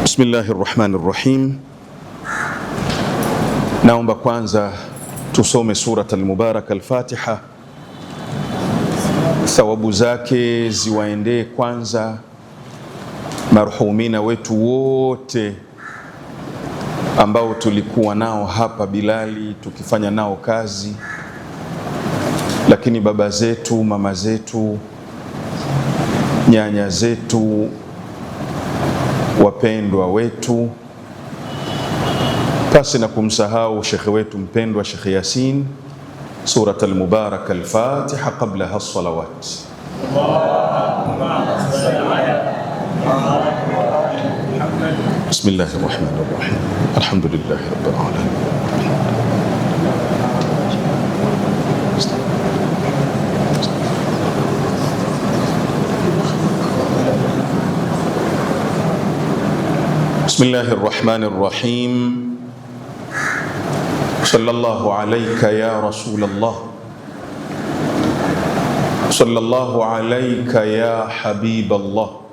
Bismillahi rahmani rahim. Naomba kwanza tusome Surat al-Mubarak al-Fatiha, thawabu zake ziwaendee kwanza marhumina wetu wote ambao tulikuwa nao hapa Bilali tukifanya nao kazi, lakini baba zetu, mama zetu, nyanya zetu, wapendwa wetu, pasi na kumsahau shekhe wetu mpendwa Shekhe Yasin. Surat al-Mubarak al-Fatiha qablaha as-salawat. Bismillahir rahmanir rahim. Alhamdulillahi rabbil alamin. Bismillahir rahmanir rahim. Sallallahu alayka ya Rasulullah. Sallallahu alayka ya Habiballah.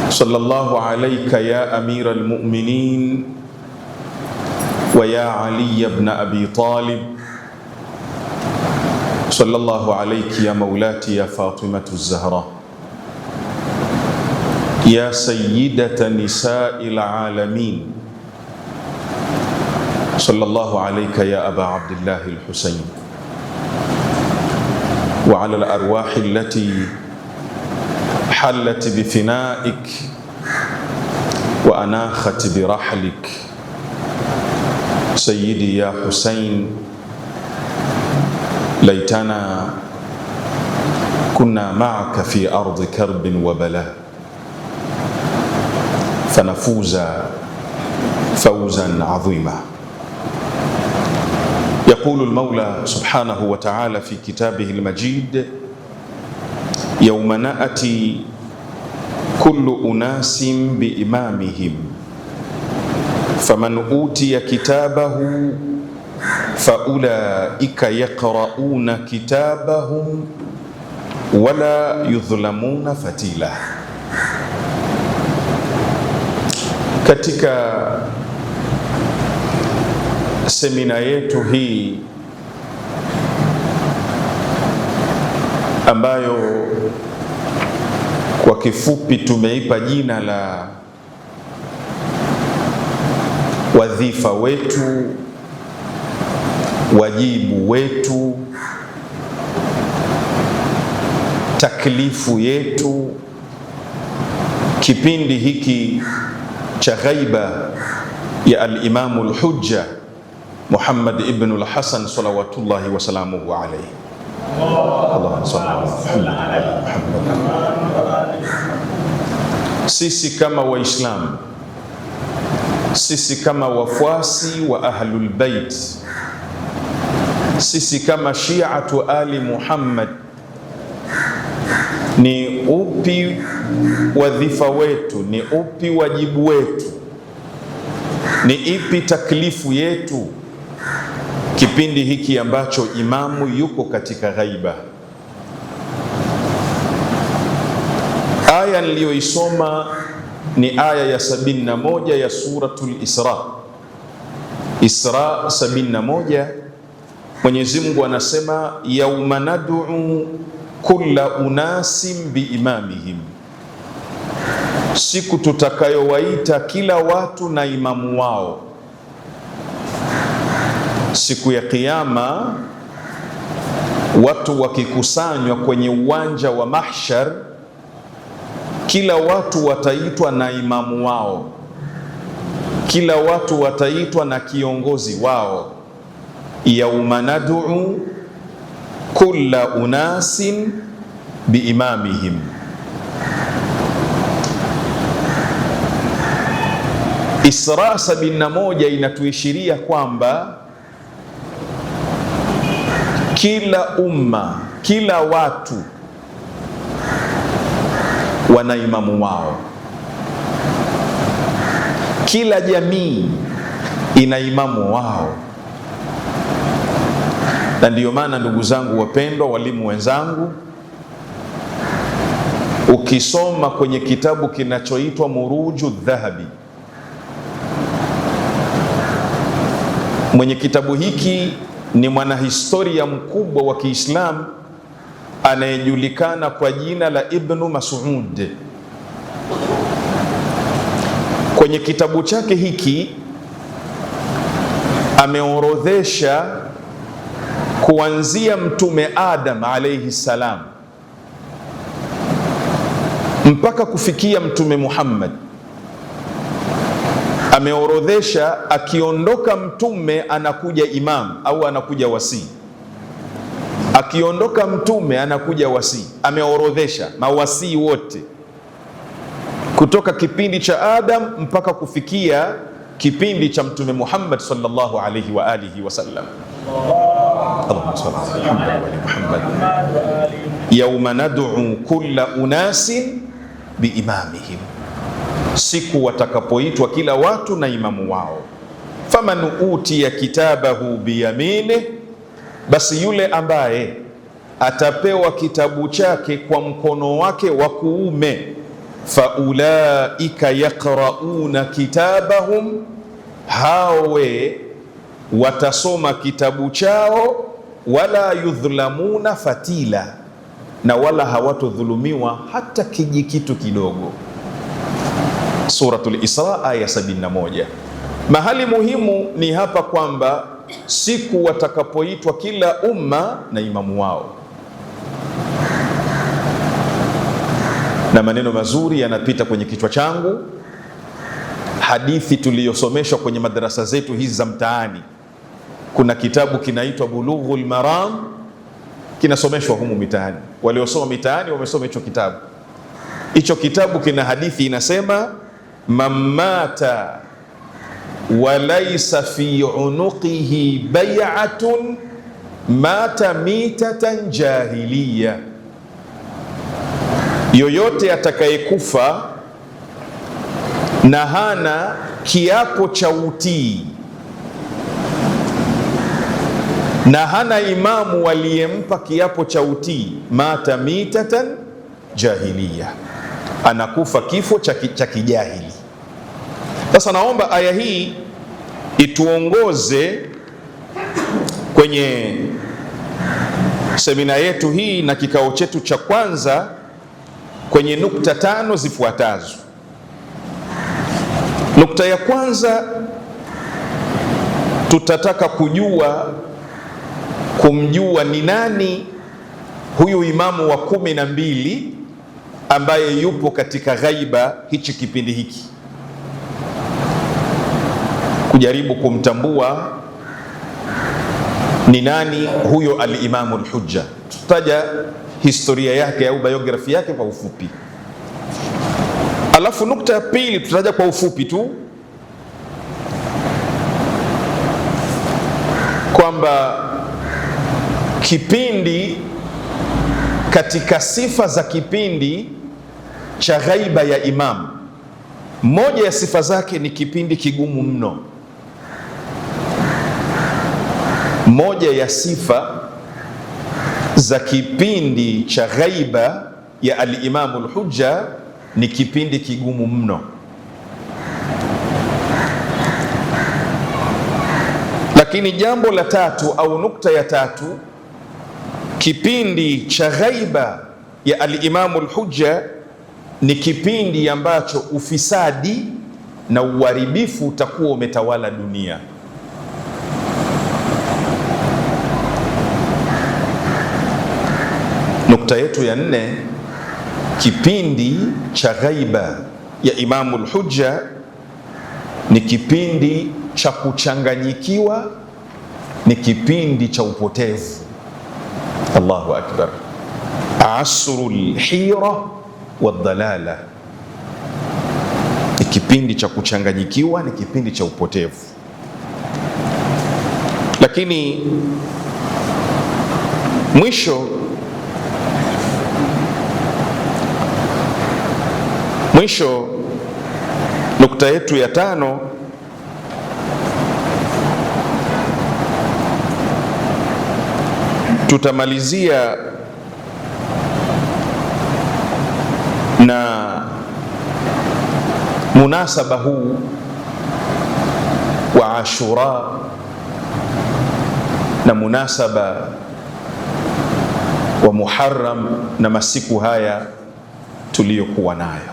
Sallallahu alayka ya Amira al-Mu'minin wa ya Ali ibn Abi Talib. Sallallahu alayki ya maulati ya Fatimatu az-Zahra. Ya sayyidata nisa'il alamin. Sallallahu alayka ya Aba Abdillah al-Husayn wa ala al-arwah allati hallat bifinaik wa anakhat birahlik sayyidi ya Husayn laitana kunna ma'aka fi ardi karbin wa bala fanafuza fawzan adhima. Yaqulu al-Mawla subhanahu wa ta'ala fi kitabihi al-Majid, yawma na'ti kullu unasin biimamihim faman utiya kitabahu faulaika yaqra'una kitabahum wala yudhlamuna fatila. Katika semina yetu hii ambayo kwa kifupi tumeipa jina la wadhifa wetu, wajibu wetu, taklifu yetu, kipindi hiki cha ghaiba ya al-Imamu al-Hujja Muhammad ibn al-Hasan salawatullahi wa salamuhu alayhi. Allahumma salli ala Muhammad. Sisi kama Waislamu, sisi kama wafuasi wa Ahlul Bait, sisi kama Shi'atu Ali Muhammad, ni upi wadhifa wetu? Ni upi wajibu wetu? Ni ipi taklifu yetu kipindi hiki ambacho imamu yuko katika ghaiba? Aya niliyoisoma ni aya ya 71 ya Suratul Isra. Isra 71, Mwenyezi Mungu anasema yauma nad'u kulla unasin biimamihim, siku tutakayowaita kila watu na imamu wao. Siku ya Kiyama watu wakikusanywa kwenye uwanja wa mahshar, kila watu wataitwa na imamu wao, kila watu wataitwa na kiongozi wao. Yauma nad'u kulla unasin biimamihim. Isra 71 inatuishiria kwamba kila umma, kila watu wana imamu wao, kila jamii ina imamu wao. Na ndiyo maana ndugu zangu wapendwa, walimu wenzangu, Ukisoma kwenye kitabu kinachoitwa Muruju Dhahabi, mwenye kitabu hiki ni mwanahistoria mkubwa wa Kiislamu anayejulikana kwa jina la Ibnu Mas'ud. Kwenye kitabu chake hiki ameorodhesha kuanzia Mtume Adam alayhi salam mpaka kufikia Mtume Muhammad. Ameorodhesha akiondoka mtume anakuja imam au anakuja wasii, akiondoka mtume anakuja wasii. Ameorodhesha mawasii wote kutoka kipindi cha Adam mpaka kufikia kipindi cha Mtume Muhammad sallallahu alayhi wa alihi wasallam. Allahumma salli ala Muhammad wa ali Muhammad. Yauma nad'u kulla unasin biimamihim, siku watakapoitwa kila watu na imamu wao. Faman utiya kitabahu biyamini, basi yule ambaye atapewa kitabu chake kwa mkono wake wa kuume, faulaika yaqrauna kitabahum, hawe watasoma kitabu chao, wala yudhlamuna fatila, na wala hawatodhulumiwa hata kijikitu kidogo. Suratul Isra aya 71. Mahali muhimu ni hapa kwamba siku watakapoitwa kila umma na imamu wao, na maneno mazuri yanapita kwenye kichwa changu, hadithi tuliyosomeshwa kwenye madarasa zetu hizi za mtaani. Kuna kitabu kinaitwa Bulughul Maram kinasomeshwa humu mitaani, waliosoma mitaani wamesoma hicho kitabu. Hicho kitabu kina hadithi inasema, mamata walaisa fi unuqihi bai'atun mata mitatan jahiliya, yoyote atakayekufa na hana kiapo cha utii na hana imamu aliyempa kiapo cha utii, mata mitatan jahiliya, anakufa kifo cha kijahili. Sasa naomba aya hii ituongoze kwenye semina yetu hii na kikao chetu cha kwanza kwenye nukta tano zifuatazo. Nukta ya kwanza, tutataka kujua kumjua ni nani huyu imamu wa 12 ambaye yupo katika ghaiba hichi kipindi hiki, kujaribu kumtambua ni nani huyo al-Imamu al-Hujja. Tutaja historia yake au biografia yake kwa ufupi. Alafu nukta ya pili tutaja kwa ufupi tu kwamba kipindi katika sifa za kipindi cha ghaiba ya imamu, moja ya sifa zake ni kipindi kigumu mno. Moja ya sifa za kipindi cha ghaiba ya al-Imamu al-Hujja ni kipindi kigumu mno. Lakini jambo la tatu au nukta ya tatu, kipindi cha ghaiba ya al-Imamu al-Hujja ni kipindi ambacho ufisadi na uharibifu utakuwa umetawala dunia. Nukta yetu ya nne, kipindi cha ghaiba ya Imamu al-Hujja ni kipindi cha kuchanganyikiwa, ni kipindi cha upotevu. Allahu akbar! Asrul hira wadhalala, ni kipindi cha kuchanganyikiwa, ni kipindi cha upotevu. Lakini mwisho nukta yetu ya tano, tutamalizia Na munasaba huu wa Ashura na munasaba wa Muharram na masiku haya tuliyokuwa nayo,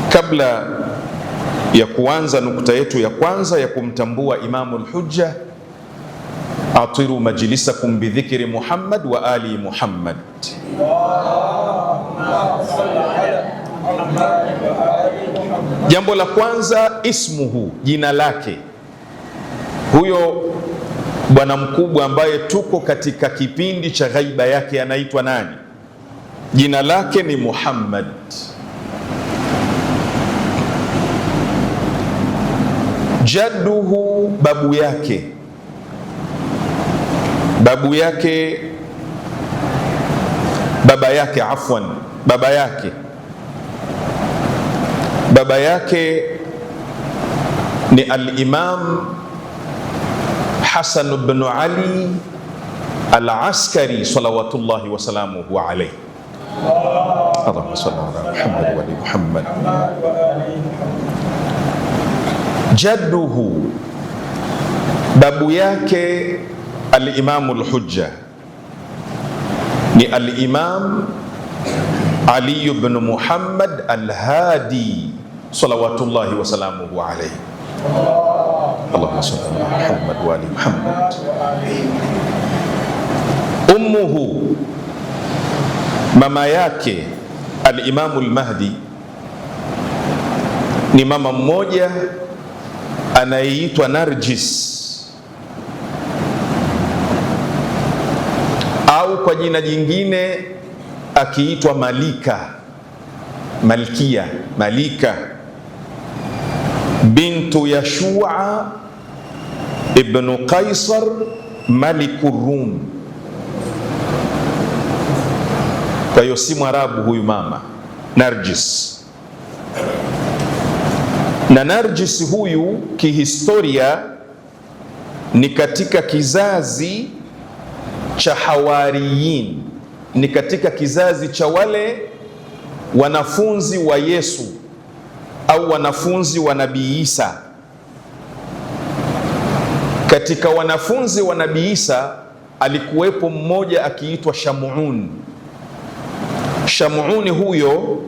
kabla ya kuanza nukta yetu ya kwanza ya kumtambua Imamul Hujja, atiru majlisakum bidhikri Muhammad wa ali Muhammad. Jambo la kwanza, ismuhu, jina lake huyo bwana mkubwa ambaye tuko katika kipindi cha ghaiba yake, anaitwa nani? Jina lake ni Muhammad. Jadduhu, babu yake, babu yake, baba yake, afwan, baba yake, baba yake ni al-Imam Hasan ibn Ali al-Askari salawatullahi wa salamuhu alayhi. Allahumma salli ala Muhammad wa ali Muhammad. Jadduhu, babu yake al-Imam al-Hujja ni al-Imam Ali ibn Muhammad al-Hadi salawatullahi wa salamuhu alayhi. Allahumma salli ala Muhammad wa ali Muhammad. Ummuhu, mama yake al-Imamu al-Mahdi ni mama mmoja anayeitwa Narjis au kwa jina jingine akiitwa Malika, Malkia, Malika bintu Yashua ibnu Qaisar maliku Rum. Kwa hiyo si Mwarabu huyu mama Narjis. Na Narjis huyu kihistoria ni katika kizazi cha Hawariyin, ni katika kizazi cha wale wanafunzi wa Yesu au wanafunzi wa Nabii Isa. Katika wanafunzi wa Nabii Isa alikuwepo mmoja akiitwa Shamuun. Shamuuni huyo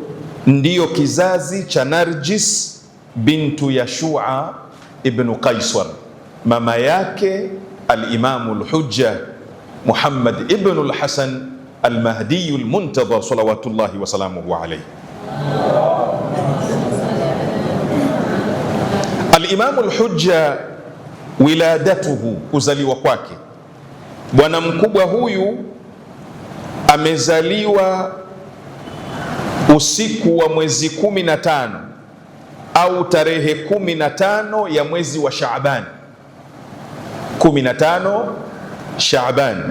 ndiyo kizazi cha Narjis bintu Yashua ibnu Qaisar, mama yake al-Imamu al-Hujja Muhammad ibnu al-Hasan al-Mahdi al-Muntadhar salawatullahi wa salamuhu alayhi. Al-Imamu al-Hujja wiladatuhu, kuzaliwa kwake bwana mkubwa huyu amezaliwa usiku wa mwezi 15 au tarehe 15 ya mwezi wa Shaaban, 15 Shaaban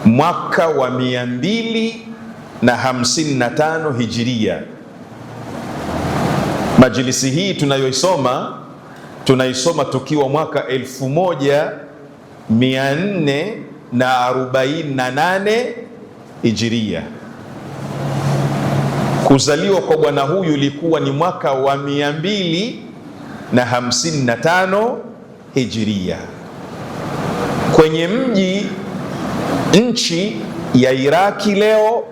mwaka wa 255 Hijiria. Majlisi hii tunayoisoma tunaisoma tukiwa mwaka 1448 Hijiria. Kuzaliwa kwa bwana huyu ilikuwa ni mwaka wa 255 Hijiria, kwenye mji nchi ya Iraki leo,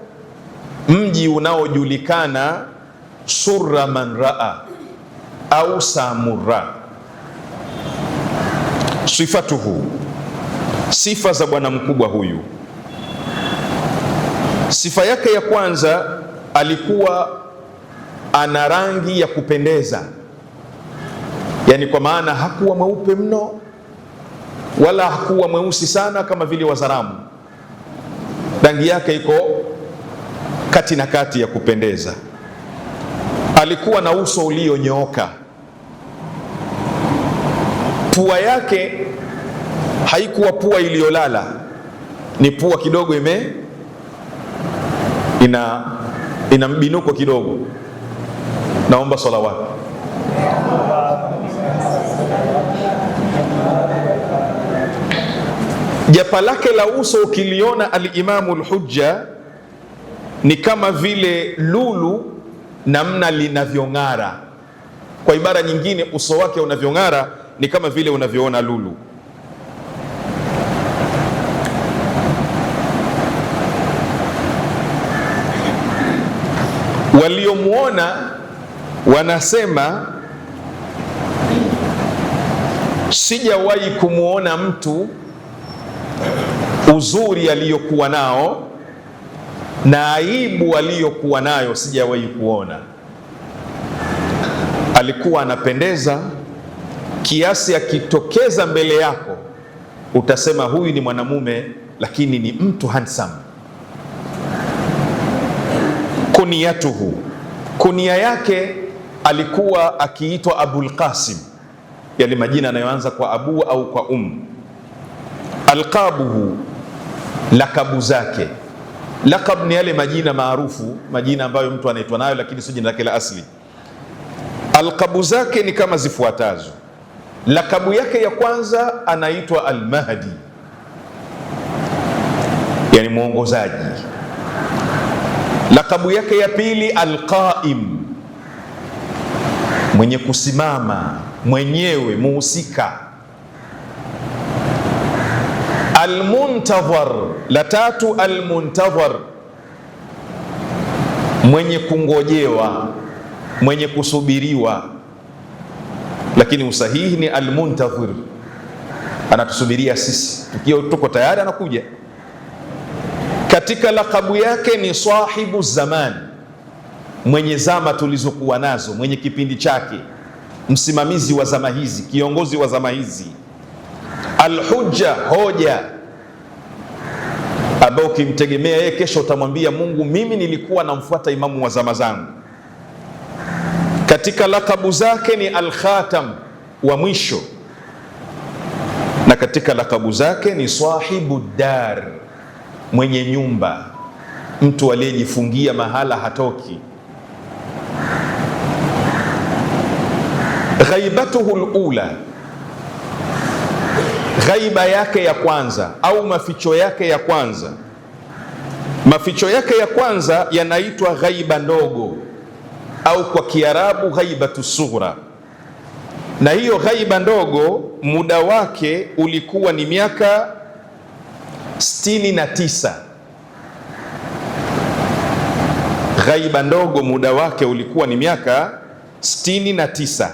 mji unaojulikana Surra man raa au Samurra. Sifatuhu, sifa za bwana mkubwa huyu. Sifa yake ya kwanza, alikuwa ana rangi ya kupendeza, yani kwa maana hakuwa mweupe mno wala hakuwa mweusi sana kama vile Wazaramu. Rangi yake iko kati na kati ya kupendeza. Alikuwa na uso ulionyooka. Pua yake haikuwa pua iliyolala, ni pua kidogo ime ina mbinuko kidogo. Naomba salawati. Japa lake la uso ukiliona Al-Imamu Al-Hujja ni kama vile lulu namna linavyong'ara. Kwa ibara nyingine, uso wake unavyong'ara ni kama vile unavyoona lulu. Waliomuona wanasema sijawahi kumuona mtu uzuri aliyokuwa nao na aibu aliyokuwa nayo sijawahi kuona. Alikuwa anapendeza kiasi akitokeza mbele yako utasema huyu ni mwanamume, lakini ni mtu handsome. Kuniyatuhu, kunia yake alikuwa akiitwa Abul Qasim, yale majina yanayoanza kwa abu au kwa um. Alqabuhu, lakabu zake. Lakab ni yale majina maarufu, majina ambayo mtu anaitwa nayo lakini sio jina lake la asli. Alqabu zake ni kama zifuatazo. Lakabu yake ya kwanza anaitwa Al-Mahdi, yani mwongozaji. Lakabu yake ya pili Al-Qaim, mwenye kusimama mwenyewe, muhusika. Al-Muntadhar, la tatu Al-Muntadhar, mwenye kungojewa, mwenye kusubiriwa, lakini usahihi ni Al-Muntadhir, anatusubiria sisi, tukiwa tuko tayari anakuja. Katika lakabu yake ni sahibu zaman, mwenye zama tulizokuwa nazo, mwenye kipindi chake, msimamizi wa zama hizi, kiongozi wa zama hizi. Alhujja, hoja, ambao ukimtegemea yeye kesho utamwambia Mungu, mimi nilikuwa namfuata imamu wa zama zangu. Katika lakabu zake ni Alkhatam, wa mwisho, na katika lakabu zake ni sahibu dar, mwenye nyumba, mtu aliyejifungia mahala hatoki. Ghaibatuhu alula, ghaiba yake ya kwanza au maficho yake ya kwanza. Maficho yake ya kwanza yanaitwa ghaiba ndogo au kwa Kiarabu ghaibatu sughra, na hiyo ghaiba ndogo muda wake ulikuwa ni miaka 69. Ghaiba ndogo muda wake ulikuwa ni miaka 69.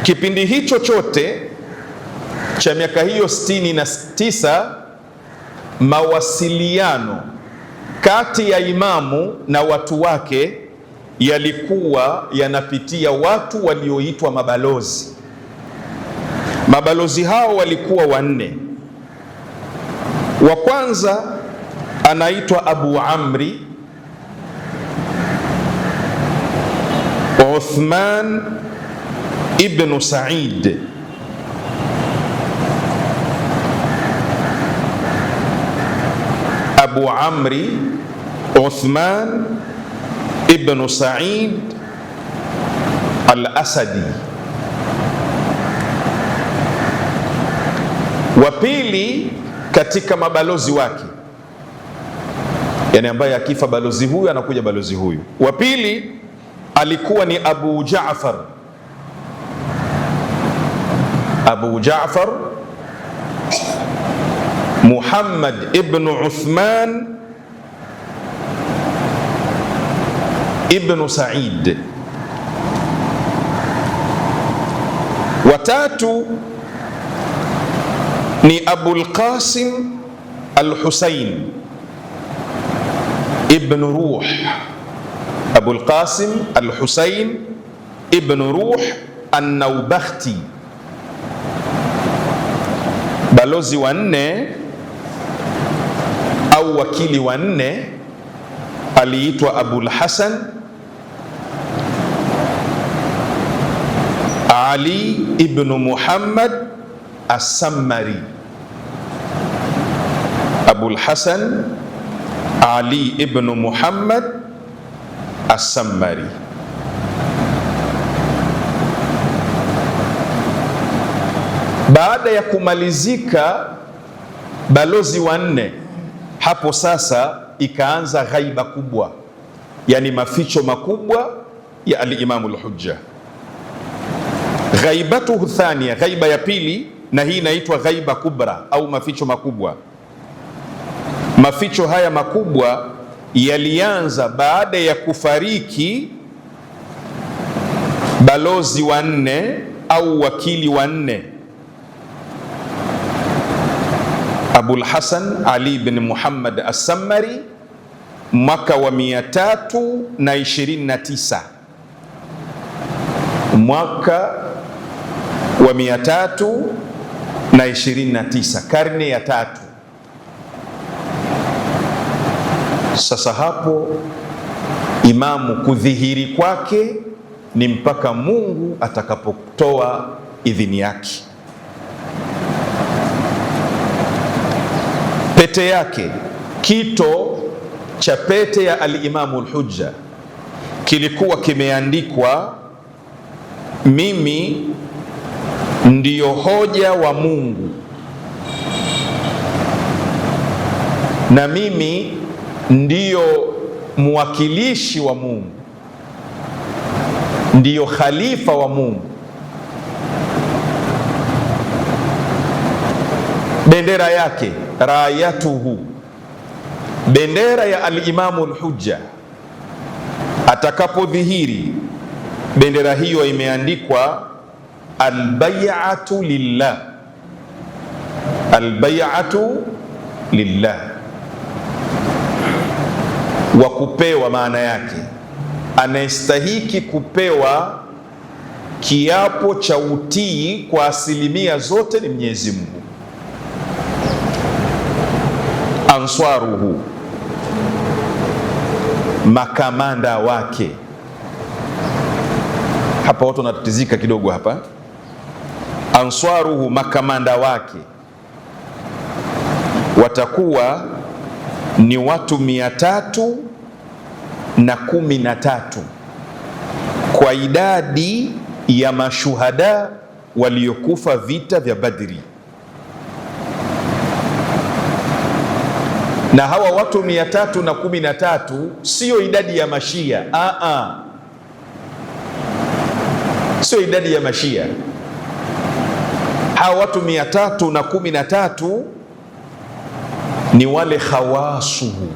Kipindi hicho chote cha miaka hiyo 69, mawasiliano kati ya imamu na watu wake yalikuwa yanapitia watu walioitwa mabalozi. Mabalozi hao walikuwa wanne. Wa kwanza anaitwa Abu Amri Uthman ibn Said. Abu Amri Uthman ibn Said al-Asadi. Wa pili katika mabalozi wake, yani ambaye akifa balozi huyu anakuja balozi huyu. Wa pili alikuwa ni Abu Jaafar, Abu Jaafar Muhammad ibn Uthman ibn Said. Watatu ni Abul Qasim Al-Husayn ibn Ruh, Abul Qasim Al-Husayn ibn Ruh An-Naubakhti. Balozi wa nne au wakili wa nne aliitwa Abul Hasan Ali ibn Muhammad As-Sammari. Abul Hasan Ali ibn Muhammad As-Sammari. Baada ya kumalizika Balozi wa nne, hapo sasa ikaanza ghaiba kubwa, yani maficho makubwa ya al-Imamu al-Hujja. Ghaibatuhu thania, ghaiba ya pili, na hii inaitwa ghaiba kubra au maficho makubwa. Maficho haya makubwa yalianza baada ya kufariki balozi wa nne au wakili wa nne, Abul Hasan Ali bin Muhammad As-Sammari mwaka wa 329, mwaka wa 329, karne ya tatu. Sasa hapo imamu kudhihiri kwake ni mpaka Mungu atakapotoa idhini yake. Pete yake, kito cha pete ya al-Imamu al-Hujja kilikuwa kimeandikwa, mimi ndiyo hoja wa Mungu na mimi ndiyo mwakilishi wa Mungu, ndiyo khalifa wa Mungu. Bendera yake rayatuhu, bendera ya al-Imamu al-Hujja atakapodhihiri, bendera hiyo imeandikwa albay'atu lillah, albay'atu lillah, wa kupewa, maana yake anayestahiki kupewa kiapo cha utii kwa asilimia zote ni Mwenyezi Mungu. Answaruhu, makamanda wake. Hapa watu wanatatizika kidogo hapa. Answaruhu, makamanda wake watakuwa ni watu 313 kwa idadi ya mashuhada waliokufa vita vya Badri. Na hawa watu 313 sio idadi ya mashia, sio idadi ya mashia. Hawa watu 313 ni wale khawasuhu,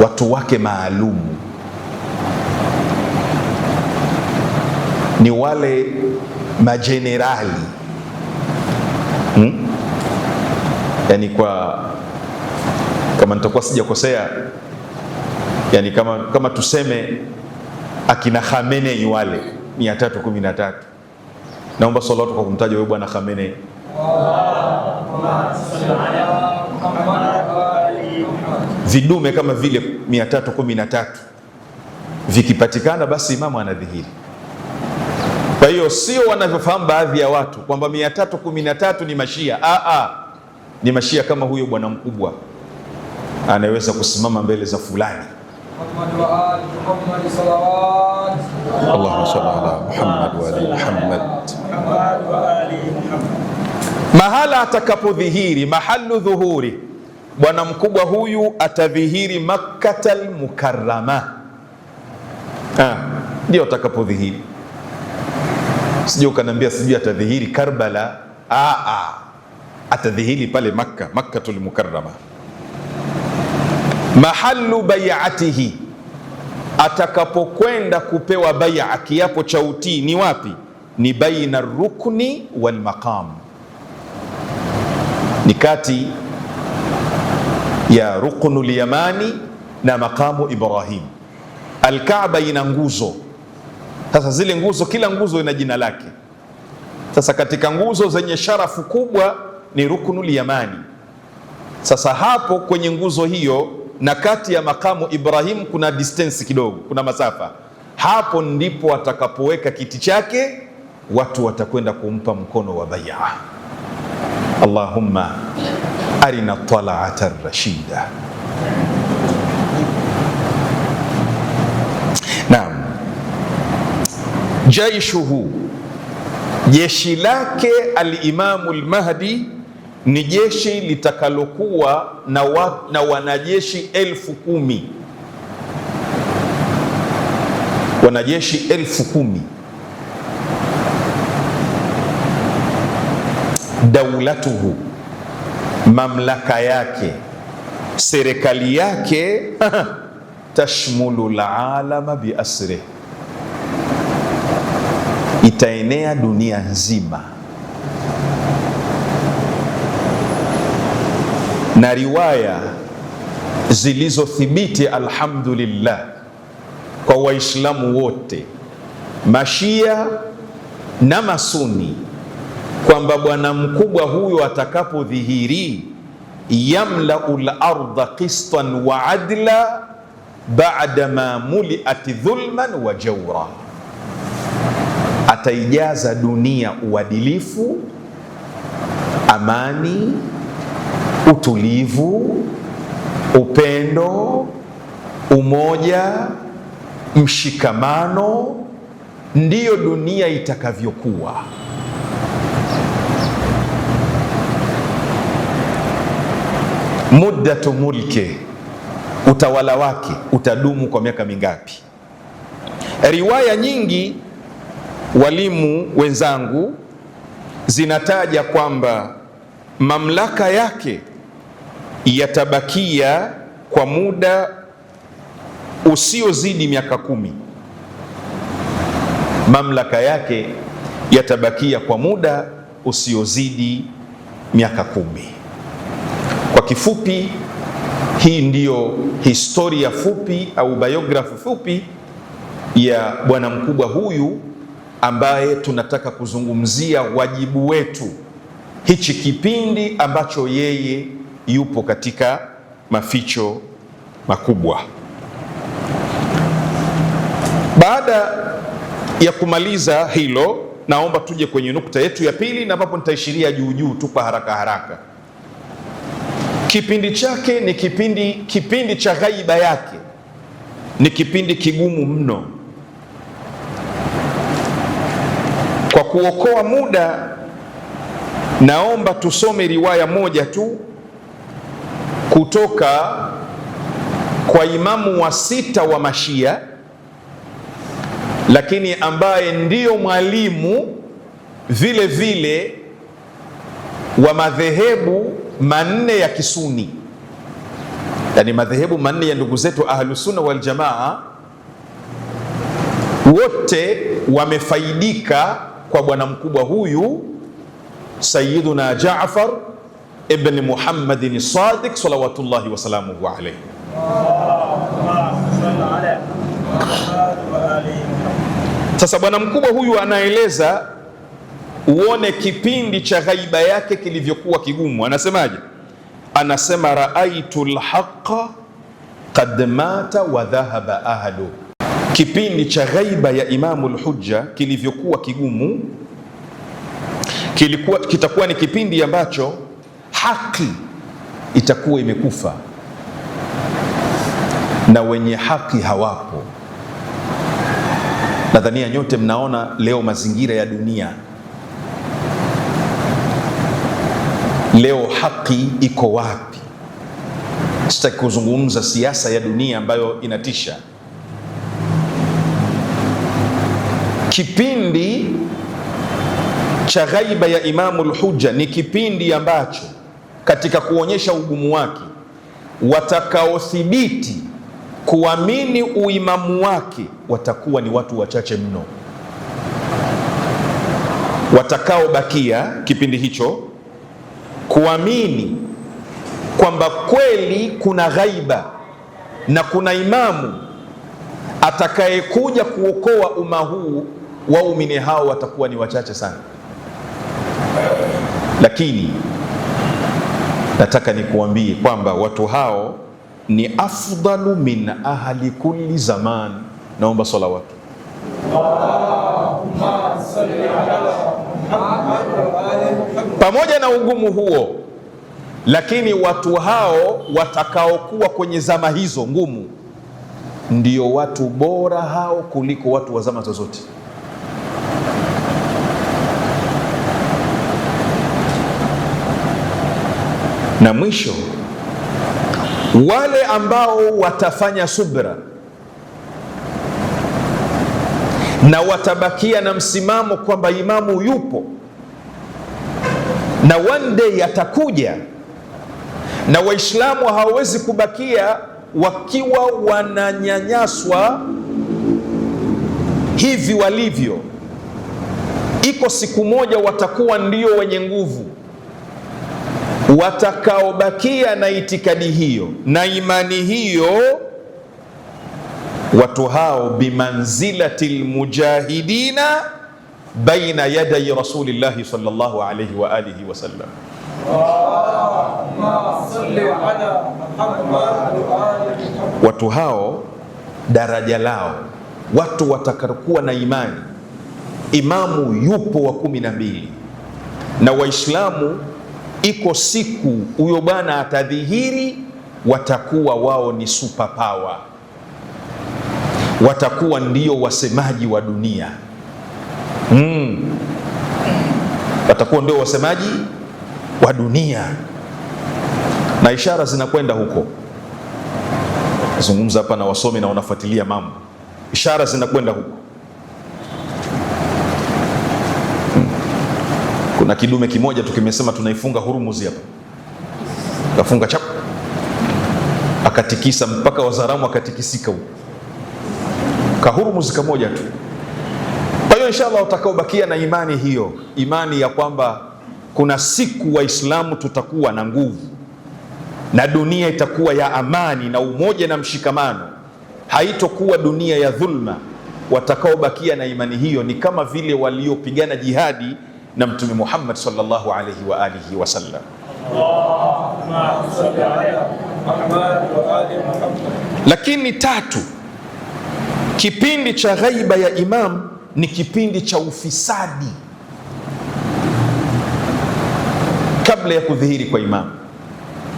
watu wake maalumu, ni wale majenerali Yani kwa kama nitakuwa sijakosea, yani kama tuseme akina Khamenei wale 313. Naomba salawatu kwa kumtaja huyo bwana Khamenei. Vidume kama vile 313 vikipatikana, basi imamu anadhihiri. Kwa hiyo sio wanavyofahamu baadhi ya watu kwamba 313 ni mashia. Ni mashia kama huyo bwana mkubwa anaweza kusimama mbele za fulani. Allahumma salli ala Muhammad wa ali Muhammad. Mahala atakapodhihiri, mahalu dhuhuri, bwana mkubwa huyu atadhihiri Makkatal Mukarrama, ndio atakapodhihiri. Sijui ukaniambia sijui atadhihiri Karbala. Atadhihiri pale Makka, Makkatul Mukarrama. Mahalu bai'atihi, atakapokwenda kupewa bai'a, kiapo cha utii ni wapi? Ni baina rukni wal maqam, ni kati ya ruknul yamani na maqamu Ibrahim. Alkaaba ina nguzo. Sasa zile nguzo, kila nguzo ina jina lake. Sasa katika nguzo zenye sharafu kubwa ni ruknul yamani. Sasa hapo kwenye nguzo hiyo na kati ya makamu Ibrahim kuna distance kidogo, kuna masafa. Hapo ndipo atakapoweka kiti chake, watu watakwenda kumpa mkono wa bai'a. Allahumma arina tala'ata rashida. Naam, jaishuhu, jeshi lake al-Imamu al-Mahdi Ni jeshi litakalokuwa na wanajeshi 10,000. Wanajeshi 10,000. Daulatuhu, mamlaka yake, serikali yake tashmulu alalama biasri, itaenea dunia nzima. Na riwaya zilizothibiti alhamdulillah kwa Waislamu wote Mashia na Masuni kwamba bwana mkubwa huyo atakapodhihiri, yamlaul ardha qistan wa adla ba'da ma muliat dhulman wa jawra, ataijaza dunia uadilifu, amani, utulivu, upendo, umoja, mshikamano. Ndiyo dunia itakavyokuwa. Muddatu mulke, utawala wake utadumu kwa miaka mingapi? Riwaya nyingi, walimu wenzangu, zinataja kwamba mamlaka yake yatabakia kwa muda usiozidi miaka 10. Mamlaka yake yatabakia kwa muda usiozidi miaka 10. Kwa kifupi, hii ndiyo historia fupi au biografi fupi ya bwana mkubwa huyu ambaye tunataka kuzungumzia wajibu wetu hichi kipindi ambacho yeye yupo katika maficho makubwa. Baada ya kumaliza hilo, naomba tuje kwenye nukta yetu ya pili, na ambapo nitaishiria juu juu tu kwa haraka haraka. Kipindi chake ni kipindi cha ghaiba yake ni kipindi kigumu mno. Kwa kuokoa muda, naomba tusome riwaya moja tu kutoka kwa imamu wa 6 wa Mashia, lakini ambaye ndiyo mwalimu vile vile wa madhehebu manne ya Kisuni, yani madhehebu manne ya ndugu zetu Ahlusunna wal Jamaa, wote wamefaidika kwa bwana mkubwa huyu Sayyiduna Jaafar ibn Muhammadin Sadiq salawatullahi wasalamuhu alayhi. Sasa bwana mkubwa huyu anaeleza uone kipindi cha ghaiba yake kilivyokuwa kigumu. Anasemaje? Anasema raaitu lhaqa qad mata wa dhahaba ahlu. Kipindi cha ghaiba ya Imamu Lhujja kilivyokuwa kigumu, kitakuwa ni kipindi ambacho haki itakuwa imekufa na wenye haki hawapo. Nadhania nyote mnaona leo mazingira ya dunia. Leo haki iko wapi? Sitaki kuzungumza siasa ya dunia ambayo inatisha. Kipindi cha ghaiba ya Imamu Lhujja ni kipindi ambacho katika kuonyesha ugumu wake, watakaothibiti kuamini uimamu wake watakuwa ni watu wachache mno. Watakaobakia kipindi hicho kuamini kwamba kweli kuna ghaiba na kuna imamu atakayekuja kuokoa umma huu, waumini hao watakuwa ni wachache sana. Lakini nataka nikuambie kwamba watu hao ni afdalu min ahli kulli zaman. Naomba salawatu. Allahumma salli ala Muhammad wa ali Muhammad. Pamoja na ugumu huo, lakini watu hao watakaokuwa kwenye zama hizo ngumu ndio watu bora hao kuliko watu wa zama zozote. Na mwisho, wale ambao watafanya subra na watabakia na msimamo kwamba imamu yupo na one day atakuja, na Waislamu hawawezi kubakia wakiwa wananyanyaswa hivi walivyo. Iko siku moja watakuwa ndio wenye nguvu. Watakaobakia na itikadi hiyo na imani hiyo, watu hao bimanzilati lmujahidina baina yadai rasulillahi sallallahu alayhi wa alihi wasallam. Watu hao daraja lao, watu watakaokuwa na imani, imamu yupo wa 12 na Waislamu, iko siku huyo bwana atadhihiri, watakuwa wao ni super power, watakuwa ndio wasemaji wa dunia. Watakuwa ndio wasemaji wa dunia, na ishara zinakwenda huko. Zungumza hapa na wasomi na wanafuatilia mambo, ishara zinakwenda huko. Kuna kidume kimoja tu kimesema tunaifunga Hurmuzi hapa, kafunga chap, akatikisa mpaka Wazaramu akatikisika huko, kahurmuzi kamoja tu. Kwa hiyo inshallah utakaobakia na imani hiyo, imani ya kwamba kuna siku Waislamu tutakuwa na nguvu na dunia itakuwa ya amani na umoja na mshikamano, haitokuwa dunia ya dhulma. Watakaobakia na imani hiyo ni kama vile waliopigana jihadi na Mtume Muhammad sallallahu alayhi wa alihi wasallam. Lakini tatu, kipindi cha ghaiba ya imam ni kipindi cha ufisadi kabla ya kudhihiri kwa imam.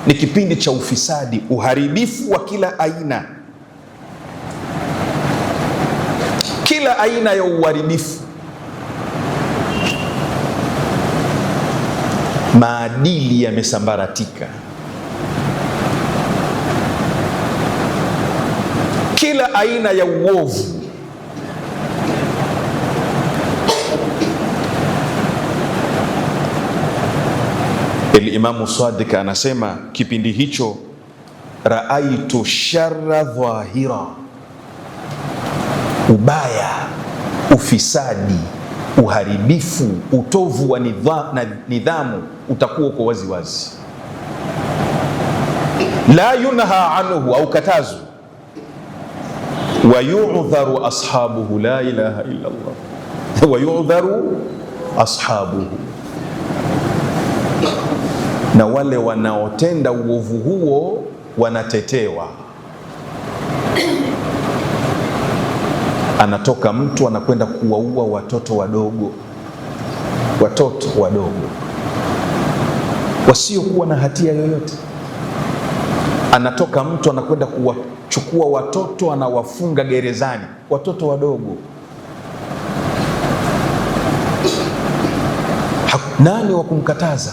Ni kipindi cha ufisadi, uharibifu wa kila aina, kila aina ya uharibifu. Maadili yamesambaratika, kila aina ya uovu. Imamu Sadiq anasema kipindi hicho, raaitu sharra dhahira, ubaya, ufisadi, uharibifu, utovu wa nidhamu utakuwa uko wazi wazi. La yunha anhu, au katazu, wa yu'dharu ashabuhu, la ilaha illa Allah, wa yu'dharu ashabuhu, na wale wanaotenda uovu huo wanatetewa. Anatoka mtu anakwenda kuwaua watoto wadogo, watoto wadogo wasiokuwa na hatia yoyote. Anatoka mtu anakwenda kuwachukua watoto anawafunga gerezani, watoto wadogo. Nani wa kumkataza?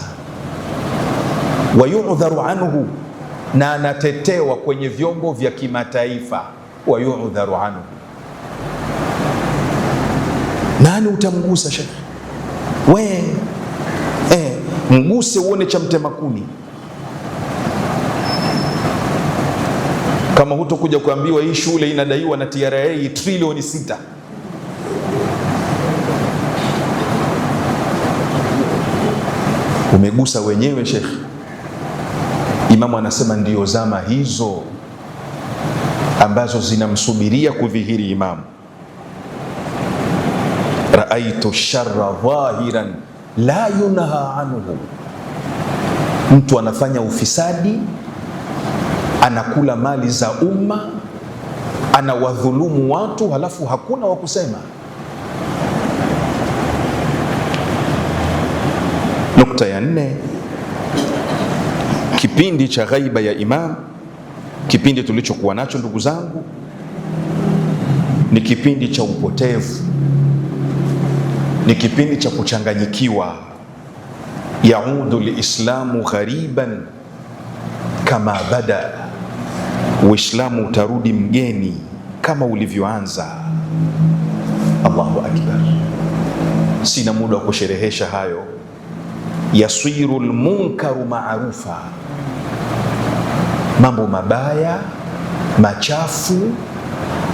Wayudharu anhu, na anatetewa kwenye vyombo vya kimataifa. Wayudharu anhu, nani utamgusa shekhe? We mguse uone cha mtema kuni. Kama hutokuja kuambiwa hii shule inadaiwa na TRA trilioni 6. Umegusa wenyewe shekhe. Imamu anasema ndio zama hizo ambazo zinamsubiria kudhihiri imamu. Raaitu sharra dhahiran la yunha anhu, mtu anafanya ufisadi, anakula mali za umma, anawadhulumu watu, halafu hakuna wa kusema. Nukta ya nne, kipindi cha ghaiba ya imam, kipindi tulichokuwa nacho ndugu zangu, ni kipindi cha upotevu, ni kipindi cha kuchanganyikiwa. Yaudu lislamu ghariban kama bada, Uislamu utarudi mgeni kama ulivyoanza. Allahu akbar. Sina muda wa kusherehesha hayo. Yasiru lmunkaru maarufa, mambo mabaya machafu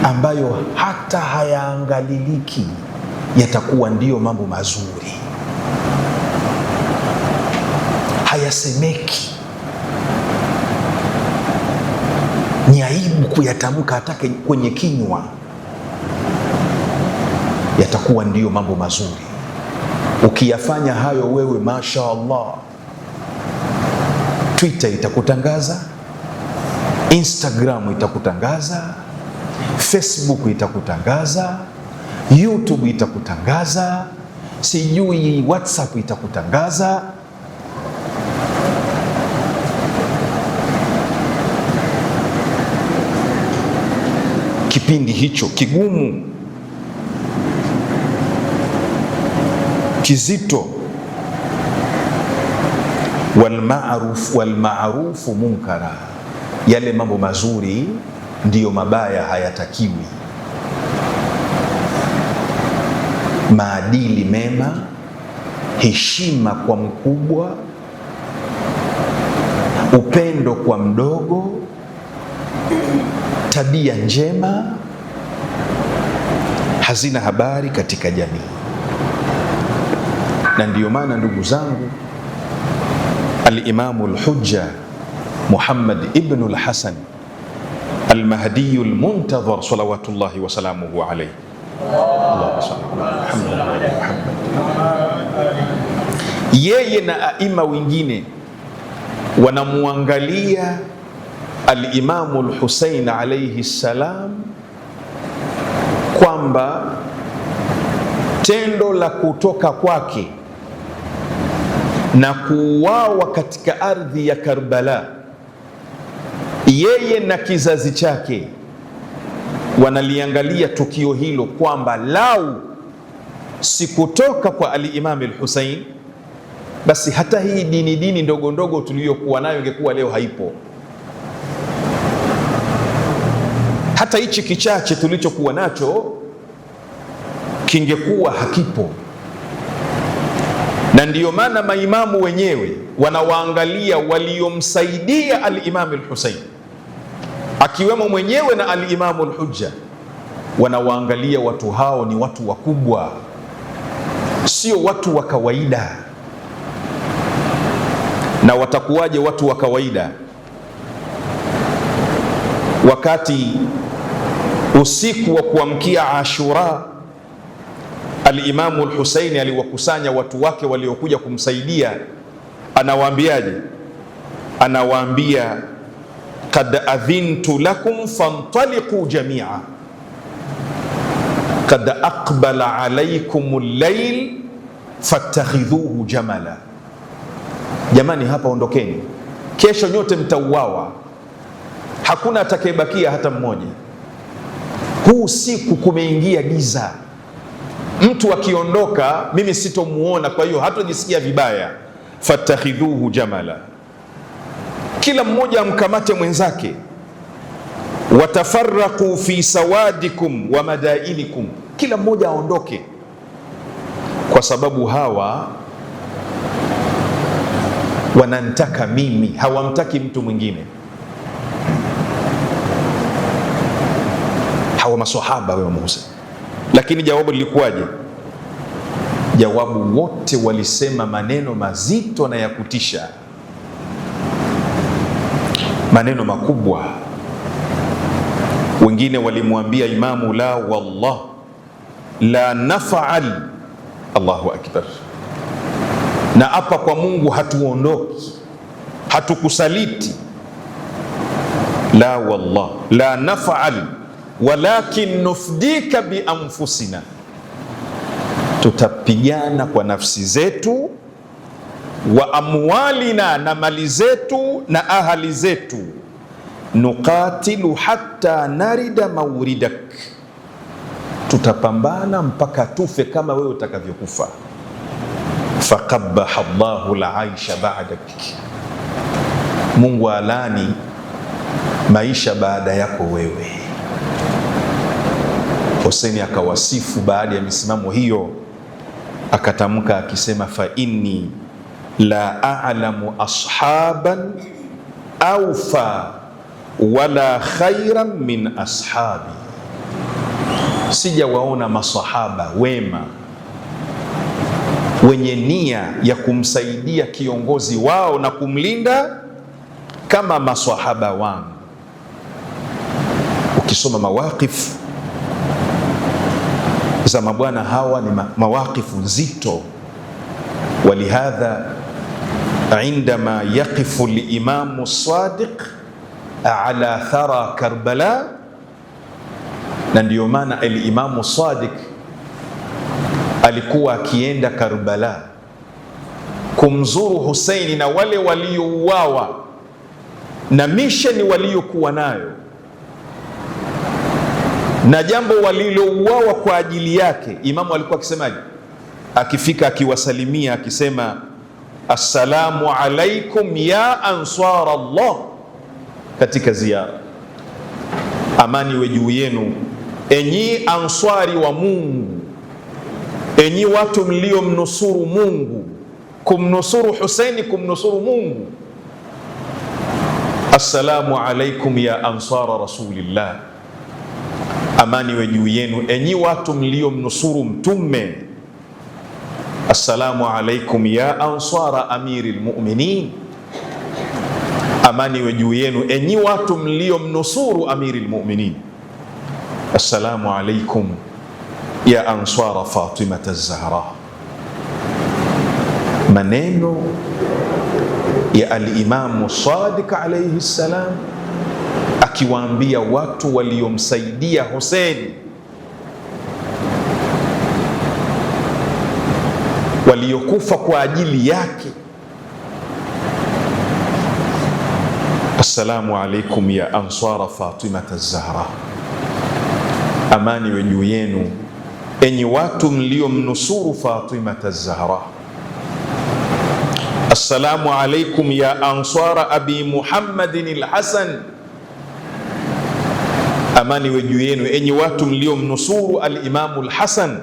ambayo hata hayaangaliliki yatakuwa ndiyo mambo mazuri, hayasemeki, ni aibu kuyatamka hata kwenye kinywa, yatakuwa ndiyo mambo mazuri. Ukiyafanya hayo wewe, masha Allah, Twitter itakutangaza, Instagram itakutangaza, Facebook itakutangaza, YouTube itakutangaza, sijui WhatsApp itakutangaza. Kipindi hicho kigumu, kizito, walmaruf walmarufu munkara, yale mambo mazuri ndiyo mabaya hayatakiwi. Maadili mema, heshima kwa mkubwa, upendo kwa mdogo, tabia njema hazina habari katika jamii. Na ndiyo maana ndugu zangu, Al-Imamu Al-Hujja Muhammad ibn al-Hasan Al-Mahdi al-Muntadhar salawatullahi wa salamuhu alayhi, Allahumma salli ala Muhammad wa ala Muhammad, yeye na aima wengine wanamuangalia Al-Imamu Al-Husain alayhi salam kwamba tendo la kutoka kwake na kuuawa katika ardhi ya Karbala, yeye na kizazi chake wanaliangalia tukio hilo kwamba lau sikutoka kwa al-Imam al-Hussein, basi hata hii dini ndogo ndogo tuliyokuwa nayo ingekuwa leo haipo. Hata hichi kichache tulichokuwa nacho kingekuwa hakipo. Na ndiyo maana maimamu wenyewe wanawaangalia waliomsaidia al-Imam al-Hussein, akiwemo mwenyewe na al-Imam al-Hujja, wanawaangalia watu hao ni watu wakubwa, sio watu wa kawaida. Na watakuwaje watu wa kawaida wakati usiku wa kuamkia Ashura Al-Imamu Al-Husaini aliwakusanya watu wake waliokuja kumsaidia, anawaambiaje? Anawaambia, qad adhintu lakum fantaliqu jamia qad aqbala alaykum al-layl fattakhidhuhu jamala. Jamani, hapa ondokeni, kesho nyote mtauawa, hakuna atakayebakia hata mmoja. Huu usiku kumeingia giza, mtu akiondoka mimi sitomuona, kwa hiyo hatojisikia vibaya. Fattakhidhuhu jamala, kila mmoja amkamate mwenzake. Watafaraqu fi sawadikum wa madainikum, kila mmoja aondoke, kwa sababu hawa wanantaka mimi, hawamtaki mtu mwingine. Hawa maswahaba wa Musa. Lakini jawabu lilikuwaje? Jawabu wote walisema maneno mazito na ya kutisha, maneno makubwa. Wengine walimwambia imamu, la wallah la naf'al. Allahu akbar, na hapa kwa Mungu hatuondoki, hatukusaliti. La wallah la naf'al walakin nufdika bianfusina, tutapigana kwa nafsi zetu, wa amwalina, na mali zetu na ahali zetu, nuqatilu hatta narida mauridak, tutapambana mpaka tufe kama wewe utakavyokufa. Faqabaha Allahu laisha ba'dak, Mungu alani maisha baada yako wewe. Hussein akawasifu baada ya misimamo hiyo, akatamka akisema, fa inni la a'lamu ashaban awfa wala khairan min ashabi, sijawaona masahaba wema wenye nia ya kumsaidia kiongozi wao na kumlinda kama masahaba wangu. Ukisoma mawaqif za mabwana hawa ni mawaqifu nzito. Walihadha indama yaqifu limamu sadiq ala thara Karbala, na ndiyo maana alimamu Sadiq alikuwa akienda Karbala kumzuru Husaini na wale waliouawa na misheni waliokuwa nayo na jambo walilouawa kwa ajili yake. Imamu alikuwa akisemaje? Akifika akiwasalimia akisema, assalamu alaikum ya ansar Allah, katika ziara, amani iwe juu yenu enyi answari wa Mungu, enyi watu mliomnusuru Mungu. Kumnusuru Husaini, kumnusuru Mungu. Assalamu alaikum ya ansara rasulillah, amani iwe juu yenu enyi watu mliomnusuru Mtume. Assalamu alaikum ya ansara amiri lmuminin, amani iwe juu yenu enyi watu mliomnusuru amiri lmuminin. Assalamu alaikum ya ansara Fatimata Zahra. Maneno ya Alimamu Sadiq alayhi salam akiwaambia watu waliomsaidia Huseini, waliokufa kwa ajili yake, assalamu alaikum ya ansara Fatimata Zahra, amani iwe juu yenu enyi watu mliomnusuru Fatimata Zahra. Assalamu alaikum ya ansara abi Muhammadin al-Hasan, amani iwe juu yenu enyi watu mliomnusuru al-Imamu al-Hasan.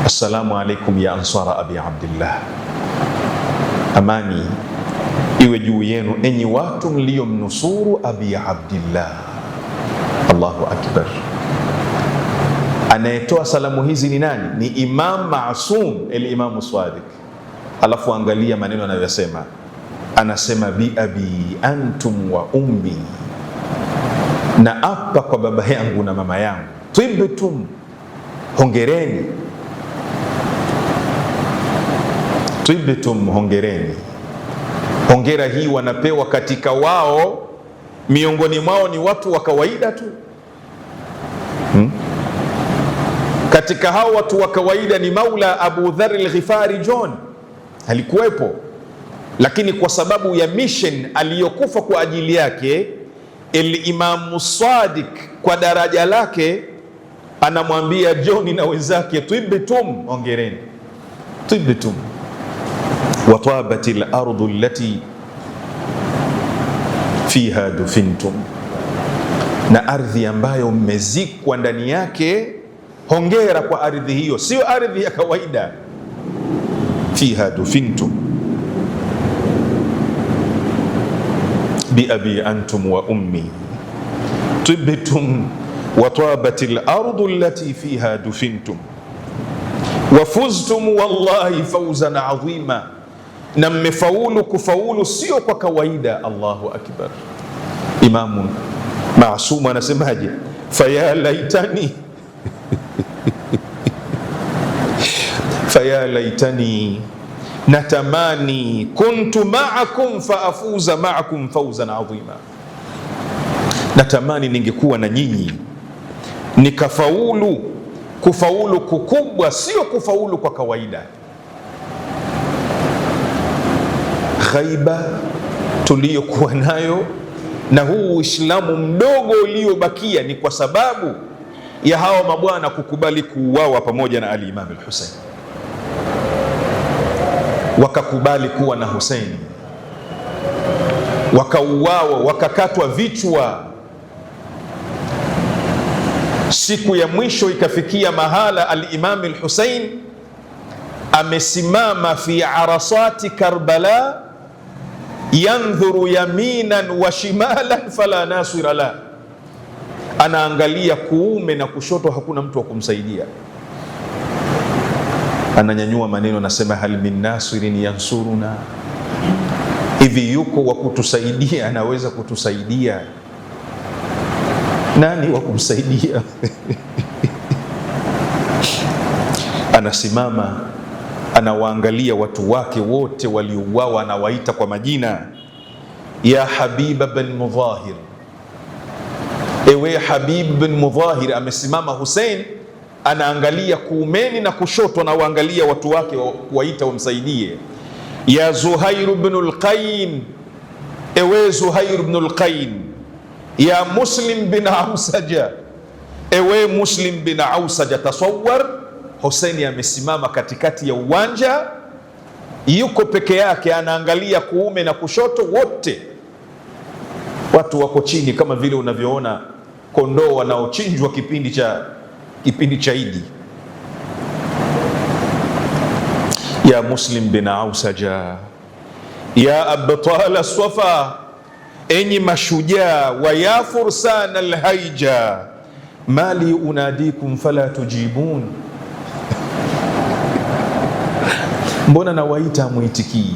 Assalamu alaikum ya ansara abi Abdillah, amani iwe juu yenu enyi watu mliomnusuru abi Abdillah. Allahu akbar! Anayetoa salamu hizi ni nani? Ni Imam Masum, al-Imamu Sadiq. Alafu angalia maneno anayosema, anasema bi abi antum wa ummi, na apa kwa baba yangu na mama yangu. Tibtum, hongereni. Tibtum, hongereni. Hongera hii wanapewa katika wao, miongoni mwao ni watu wa kawaida tu. Katika hao watu wa kawaida ni Maula Abu Dharr al-Ghifari John alikuwepo, lakini kwa sababu ya mission aliyokufa kwa ajili yake, al-Imamu Sadiq kwa daraja lake anamwambia John na wenzake, tibtum, hongereni, tibtum wa tabat al-ardu allati fiha dufintum, na ardhi ambayo mmezikwa ndani yake, hongera kwa ardhi hiyo, sio ardhi ya kawaida. Fiha dufintum bi abi antum wa ummi tibtum wa tabat al-ardu allati fiha dufintum wa fuztum wallahi fawzan adhima, na mmefaulu kufaulu sio kwa kawaida. Allahu akbar! Imamu Maasumu anasemaje? Faya laitani faya laitani, natamani kuntu maakum faafuza maakum fawzan adhima, natamani ningekuwa na nyinyi nikafaulu kufaulu kukubwa, sio kufaulu kwa kawaida. Ghaiba tuliyokuwa nayo na huu Uislamu mdogo uliobakia ni kwa sababu ya hawa mabwana kukubali kuuawa pamoja na Ali Imam al-Hussein, wakakubali kuwa na Hussein. Wakauawa, wakakatwa vichwa. Siku ya mwisho ikafikia mahala al-Imam al-Hussein amesimama fi arasati Karbala, yandhuru yaminan wa shimalan fala nasira la, anaangalia kuume na kushoto, hakuna mtu wa kumsaidia. Ananyanyua maneno, anasema hal min nasirin yansuruna, hivi yuko wa kutusaidia? Anaweza kutusaidia? Nani wa kumsaidia? Anasimama, anawaangalia watu wake wote waliouawa, anawaita kwa majina, ya Habiba bin Mudhahir, ewe Habib bin Mudhahir. Amesimama Hussein, anaangalia kuumeni na kushoto, anawaangalia watu wake kuwaita wamsaidie. Ya Zuhair bin al-Qain, ewe Zuhair bin al-Qain. Ya Muslim bin Ausaja, ewe Muslim bin Ausaja. Tasawwar, Hussein amesimama katikati ya uwanja, yuko peke yake, anaangalia kuume na kushoto, wote watu wako chini, kama vile unavyoona kondoo wanaochinjwa kipindi cha Idi. Ya Muslim bin Ausaja, ya abtal Swafa, enyi mashujaa wa ya fursan alhaija, mali unadikum fala tujibun, mbona nawaita muitikii?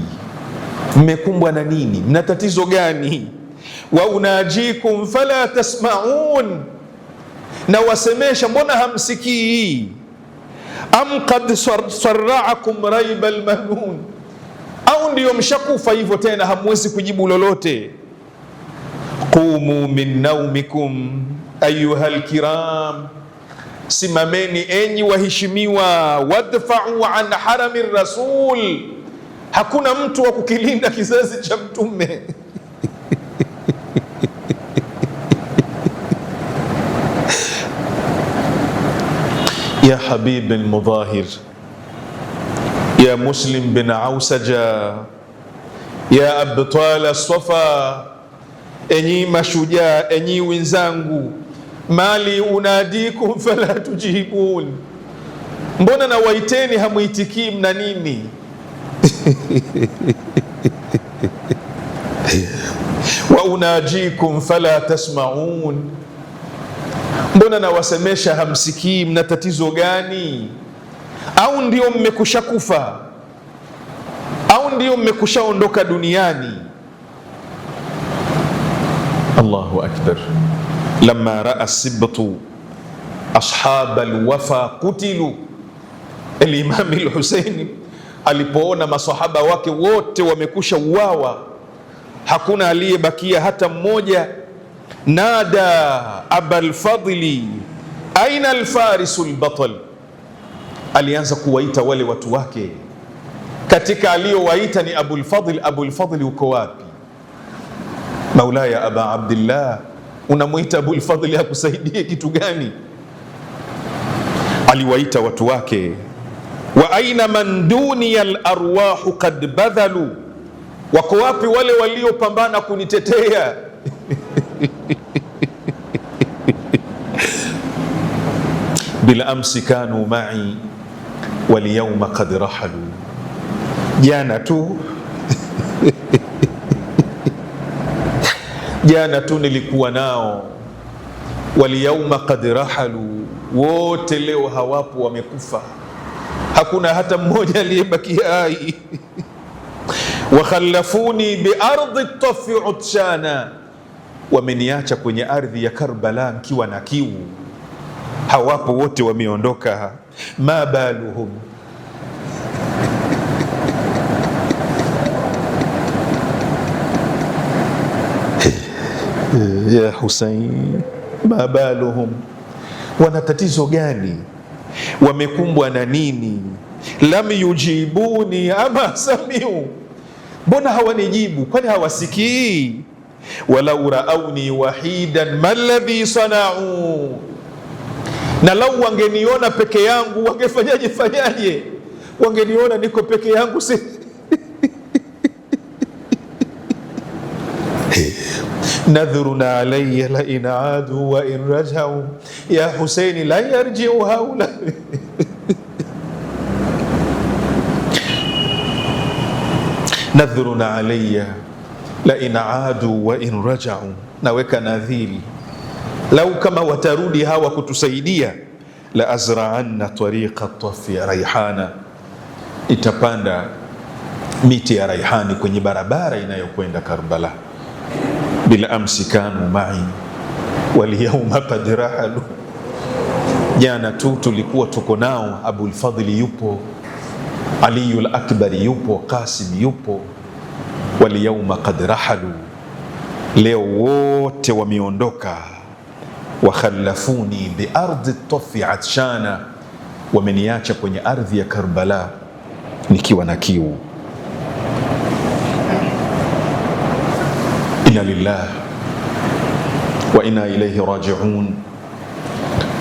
Mmekumbwa na nini? Mna tatizo gani? Wa unajikum fala tasmaun, na wasemesha mbona hamsikii? Am qad sarraakum raiba almanun, au ndio mshakufa hivyo tena hamwezi kujibu lolote? Qumu min naumikum ayuha alkiram, simameni enyi waheshimiwa. Wadfa'u an harami rasul, hakuna mtu wa kukilinda kizazi cha Mtume. Ya Habib bin Mudhahir, ya Muslim bin Ausaja, ya abtal Safa, enyi mashujaa, enyi wenzangu, mali unadikum fala tujibun, mbona nawaiteni hamuitikii, mna nini? Wa unajikum fala tasmaun, mbona nawasemesha hamsikii, mna tatizo gani? Au ndio mmekusha kufa? Au ndio mmekushaondoka duniani? Allahu akbar. Lamma raa sibtu ashab alwafa kutilu, Alimam Alhuseini alipoona masahaba wake wote wamekusha uawa, hakuna aliyebakia hata mmoja. Nada Abalfadli, aina alfarisu albatal, alianza kuwaita wale watu wake. Katika aliyowaita ni Abulfadli. Abulfadli uko wapi? Maulaya Aba Abdillah, unamwita Abulfadli akusaidie kitu gani? Aliwaita watu wake. Wa aina man duniya alarwahu qad badhalu, wako wapi wale waliopambana kunitetea? Bila amsi kanu ma'i walyauma qad rahalu, jana tu jana tu nilikuwa nao, walyauma qad rahalu, wote leo hawapo, wamekufa, hakuna hata mmoja aliyebakia hai. Wakhallafuni biardi tafi utshana, wameniacha kwenye ardhi ya Karbala nkiwa na kiu, hawapo wote wameondoka. Ma baluhum ya Husein, ma baluhum, wana tatizo gani? Wamekumbwa na nini? Lam yujibuni ama samiu, mbona hawanijibu? Kwani hawasikii? Walau raauni wahidan ma alladhi sanau, na lau wangeniona peke yangu wangefanyaje? Fanyaje? Wangeniona niko peke yangu si Nadhrun alayya la in adu wa in rajau ya Husaini la yarjiu haula. Nadhrun alayya la in adu wa in rajau, naweka nadhiri lau kama watarudi hawa kutusaidia, la azraanna tariqa tafi raihana, itapanda miti ya raihani kwenye barabara inayokwenda Karbala. Bila amsi kanu mai walyauma qad rahalu, jana tu tulikuwa tuko nao. Abulfadhli yupo, Aliyul Akbari yupo, Qasim yupo. Walyauma qad rahalu, leo wote wameondoka. Wakhallafuni biardi tafi atshana, wameniacha kwenye ardhi ya Karbala nikiwa na kiu. Inna lillah wa inna ilayhi rajiun.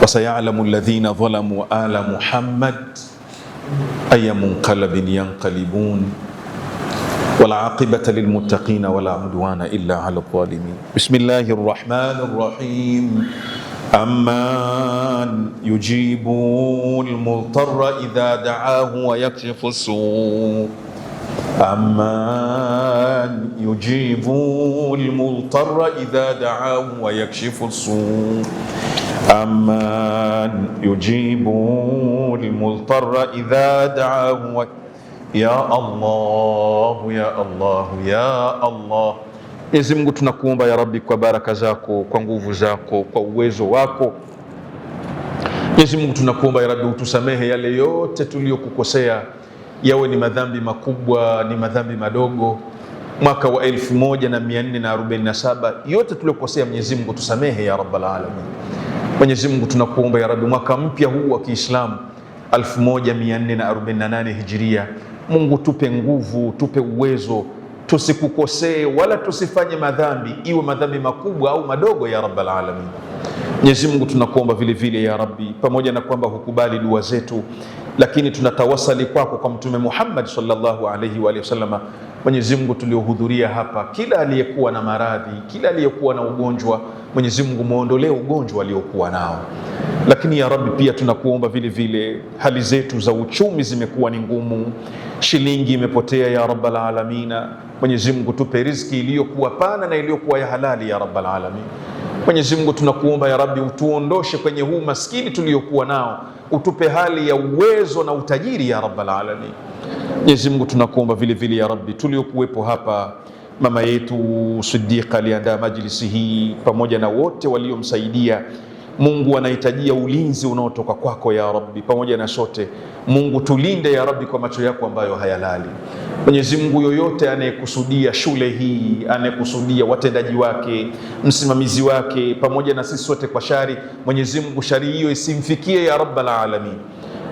Wasayalamu alladhina dhalamu ala Muhammad aya munqalabin yanqalibun wala aqibata lilmuttaqina wala udwana illa ala dhalimin. Bismillahir rahmanir rahim. Amman yujibu almudtarra idha da'ahu wa yakshifu su. Amman yujibu almudtarra idha da'ahu wa yakshifu su. Amman yujibu almudtarra idha da'ahu wa ya Allah, ya Allah, ya Allah. Mwenyezi Mungu tunakuomba ya Rabbi, kwa baraka zako, kwa nguvu zako, kwa uwezo wako. Mwenyezi Mungu tunakuomba ya Rabbi, utusamehe yale yote tuliyokukosea, yawe ni madhambi makubwa, ni madhambi madogo. Mwaka wa 1447 yote tuliyokosea, Mwenyezi Mungu tusamehe ya Rabbal Alamin. Mwenyezi Mungu tunakuomba ya Rabbi, mwaka mpya huu wa Kiislamu 1448 Hijria, Mungu tupe nguvu, tupe uwezo, tusikukosee wala tusifanye madhambi, iwe madhambi makubwa au madogo, ya Rabbal Alamin. Mwenyezi Mungu tunakuomba vile vile ya Rabbi, pamoja na kwamba hukubali dua zetu, lakini tunatawasali kwako kwa Mtume Muhammad sallallahu alaihi wa alihi wasallama. Mwenyezi Mungu, tuliohudhuria hapa, kila aliyekuwa na maradhi, kila aliyekuwa na ugonjwa, Mwenyezi Mungu muondolee ugonjwa aliokuwa nao. Lakini ya Rabbi, pia tunakuomba vile vile, hali zetu za uchumi zimekuwa ni ngumu, shilingi imepotea ya Rabbal Alamina. Mwenyezi Mungu tupe riziki iliyokuwa pana na iliyokuwa ya halali ya Rabbal Alamin. Mwenyezi Mungu tunakuomba ya Rabbi, utuondoshe kwenye huu maskini tuliyokuwa nao, utupe hali ya uwezo na utajiri ya Rabbal Alamin. Mwenyezi Mungu tunakuomba vile vile ya Rabbi, tuliokuwepo hapa, mama yetu Siddiqa aliandaa majlisi hii pamoja na wote waliomsaidia. Mungu anahitajia ulinzi unaotoka kwako ya Rabbi, pamoja na sote. Mungu tulinde ya Rabbi kwa macho yako ambayo hayalali. Mwenyezi Mungu, yoyote anayekusudia shule hii, anayekusudia watendaji wake, msimamizi wake, pamoja na sisi sote kwa shari, Mwenyezi Mungu shari hiyo isimfikie ya Rabbal Alamin.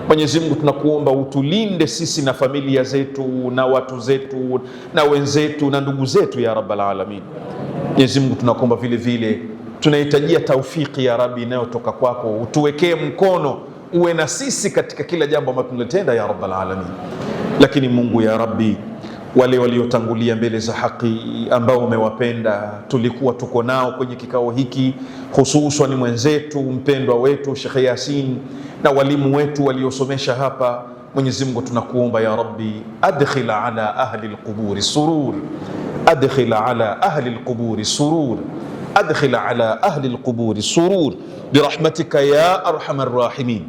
Mwenyezi Mungu tunakuomba utulinde sisi na familia zetu na watu zetu na wenzetu na ndugu zetu ya Rabbal Alamin. Mwenyezi Mungu tunakuomba vile vile, tunahitajia taufiki ya Rabbi inayotoka kwako, utuwekee mkono, uwe na sisi katika kila jambo ambalo tunalitenda ya Rabbal Alamin. Lakini Mungu ya Rabbi, wale waliotangulia mbele za haki ambao umewapenda, tulikuwa tuko nao kwenye kikao hiki, hususan mwenzetu mpendwa wetu Sheikh Yasin na walimu wetu waliosomesha hapa. Mwenyezi Mungu tunakuomba ya Rabbi, adkhil ala ahli alquburi surur, adkhil ala ahli alquburi surur, adkhil ala ahli alquburi surur birahmatika ya arhamar rahimin,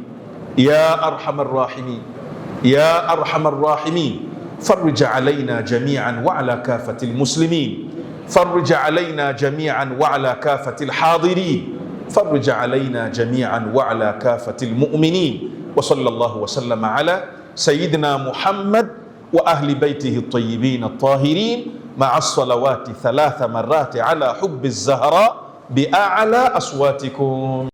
ya arhamar rahimin, ya arhamar rahimin. Farij alaina jamian wa ala kafati almuslimin, farij alaina jamian wa ala kafati alhadirin, farij alaina jamian wa ala kafati almuminin. Wa sallallahu wa sallama ala sayyidina Muhammad wa ahli baitihi at-tayyibin at-tahirin ma'a as-salawati thalatha marrati ala hubbi az-zahra bi a'la aswatikum.